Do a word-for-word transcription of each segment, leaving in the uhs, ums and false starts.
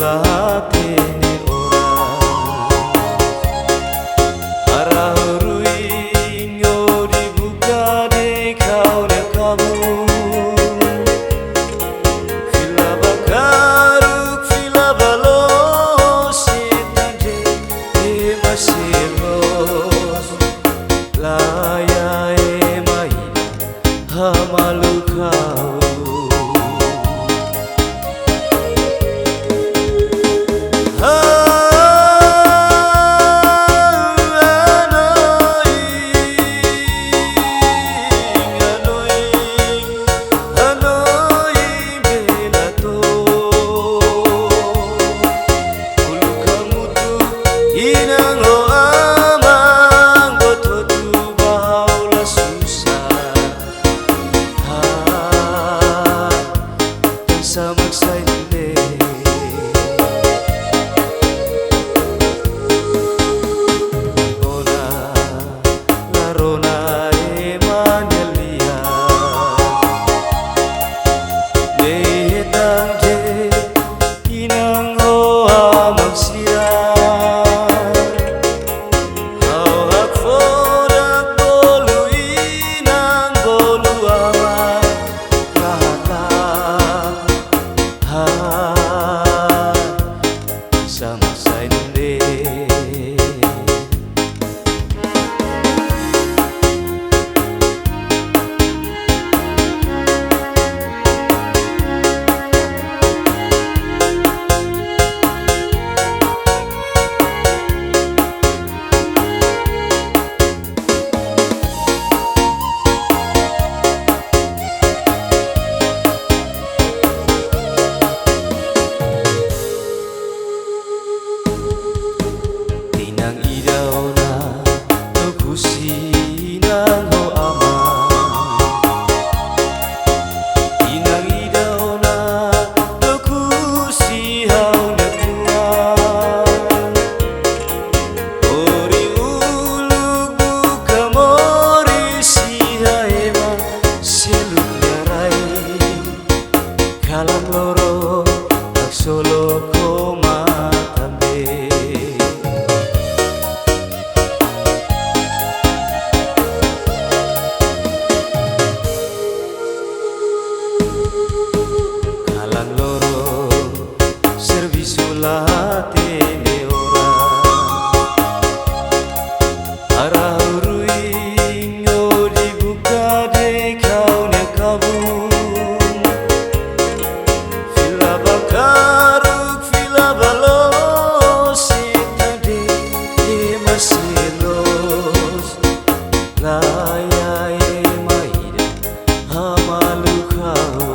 la hatene oras. Hararu-ruin hodi buka de'it ha'u-nia kabun. Fila ba karuk, fila ba loos, se tande ema sei loos. Laiha ema ida hamaluk ha'u. Ah, hanoin, hanoin, hanoin bele to'o. Uluk hamutuk inan ho aman, buat hotu ba ha'u la susar. Ah, tansa mak sai nune'e. Ona la rona ema nia lian. Ne'e hetan de'it inan ho aman sira. Ha'u hakfodak bolu inan bolu aman, la hatán. Ha, tansa mak sai nune'e. Tinan ida ona, tok husi inan ho aman. Tinan ida ona, tok husi ha'u-nia tuan. Hori uluk buka moris iha ema seluk nia rai. Kalan loron haksolok ho matan-been. Kalan loron servisu la hatene oras. Hararu-ruin hodi buka de'it ha'u-nia kabun. Fila ba karuk, fila ba loos, se tande ema sei loos. Laiha ema ida hamaluk ha'u.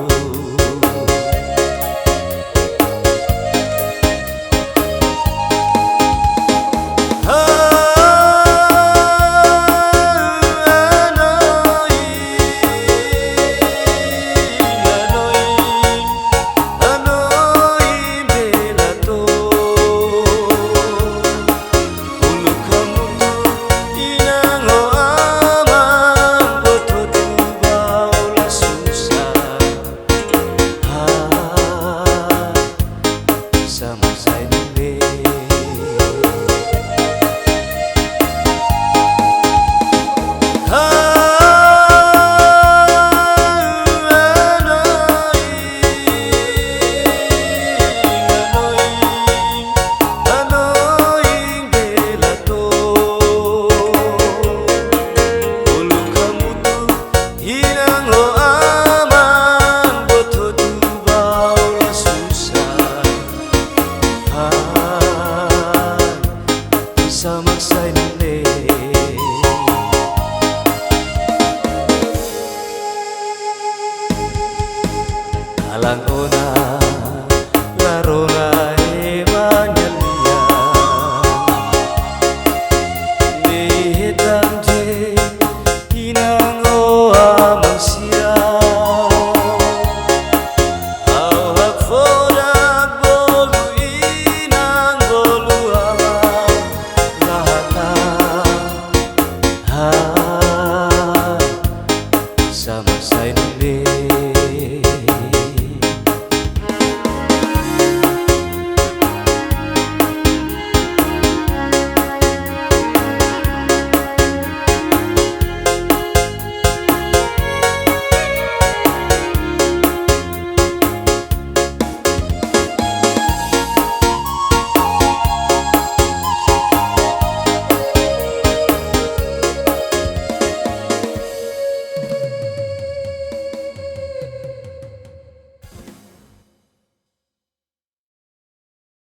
Sama sai